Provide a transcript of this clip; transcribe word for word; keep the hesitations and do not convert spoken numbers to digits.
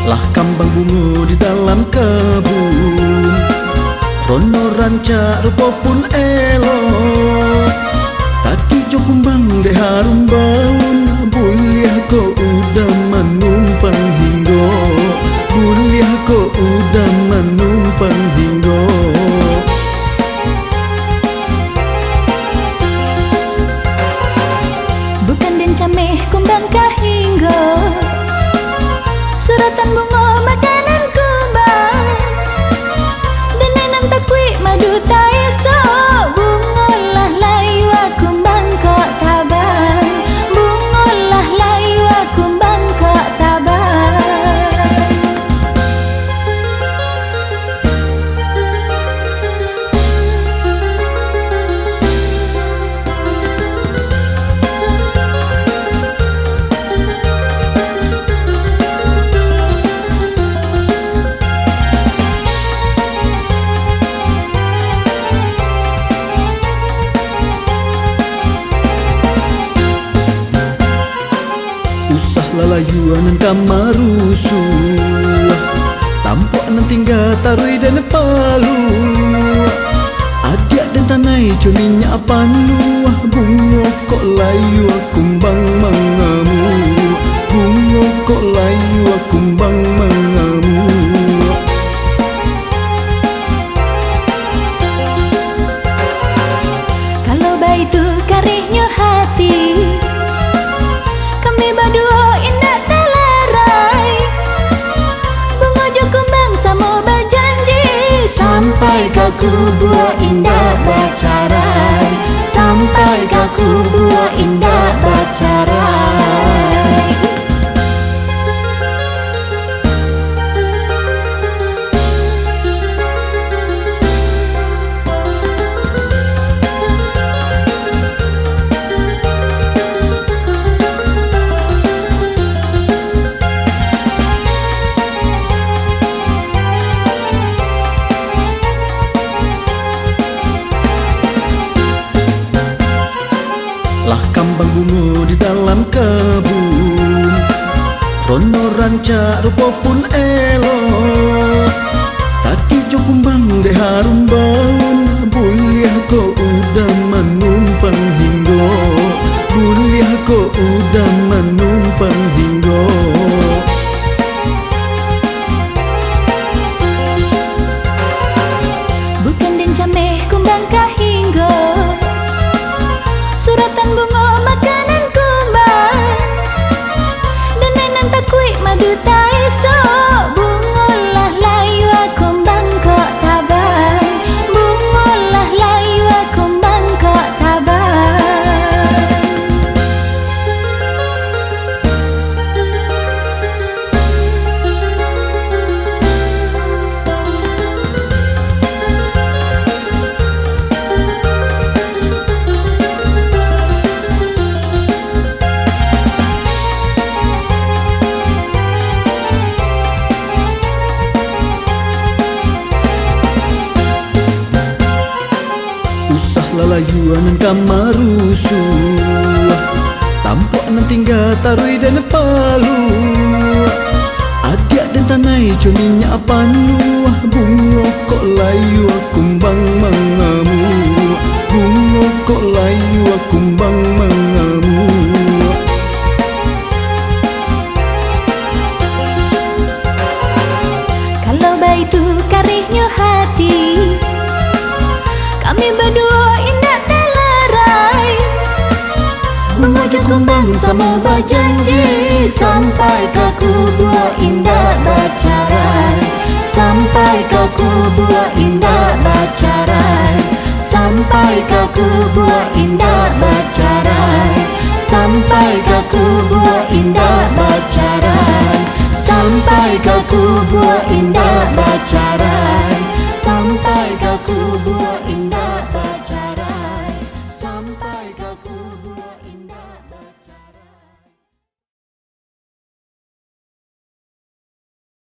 Lah kambang bungo di dalam kabun, rono rancak rupo pun elok. Taki jo kumbang dek harum baun, buliah ko uda manumpang hinggo, buliah ko uda manumpang hinggo. Bukan den cameh kumbang ka hinggo, suratan bungo makanan kumbang. Denai nan takuik madu taisok, bungo lah layua kumbang kok tabang, bungo lah layua kumbang kok tabang. Usah lalayua nan ka marusuah, tampuak nan tingga taruih den paluah. Adiak den tanai jo minyak panuah, bungo kok layua kumbang mangamuak, bungo kok layua kumbang mangamuak. Kalau baitu karihnyo hati, kami baduo indak talarai. Bungo jo kumbang samo bajanji, sampai ka kubua indak bacarai, sampai ka kubua indak bacarai. Lah kambang bungo di dalam kabun, rono rancak rupo pun elok. Taki jo kumbang dek harum baun, buliah ko uda manumpang hinggo, buliah ko uda manumpang hinggo. Bukan den cameh kumbang ka hinggo, suratan bungo makanan kumbang. Denai nan takuik madu taisok, bungo lah layua kumbang kok tabang, bungo lah layua kumbang kok tabang. Usah lalayua nan ka marusuah, tampuak nan tingga taruih den paluah. Adiak den tanai jo minyak panuah, bungo kok layua kumbang mangamuak, bungo kok layua kumbang mangamuak. Kalau baitu karihnyo hati, kami baduo indak talarai. Bungo jo kumbang samo bajanji, sampai ka kubua indak bacarai, sampai ka kubua indak bacarai. Sampai ka kubua indak bacarai, sampai ka kubua indak bacarai, sampai ka kubua indak bacarai.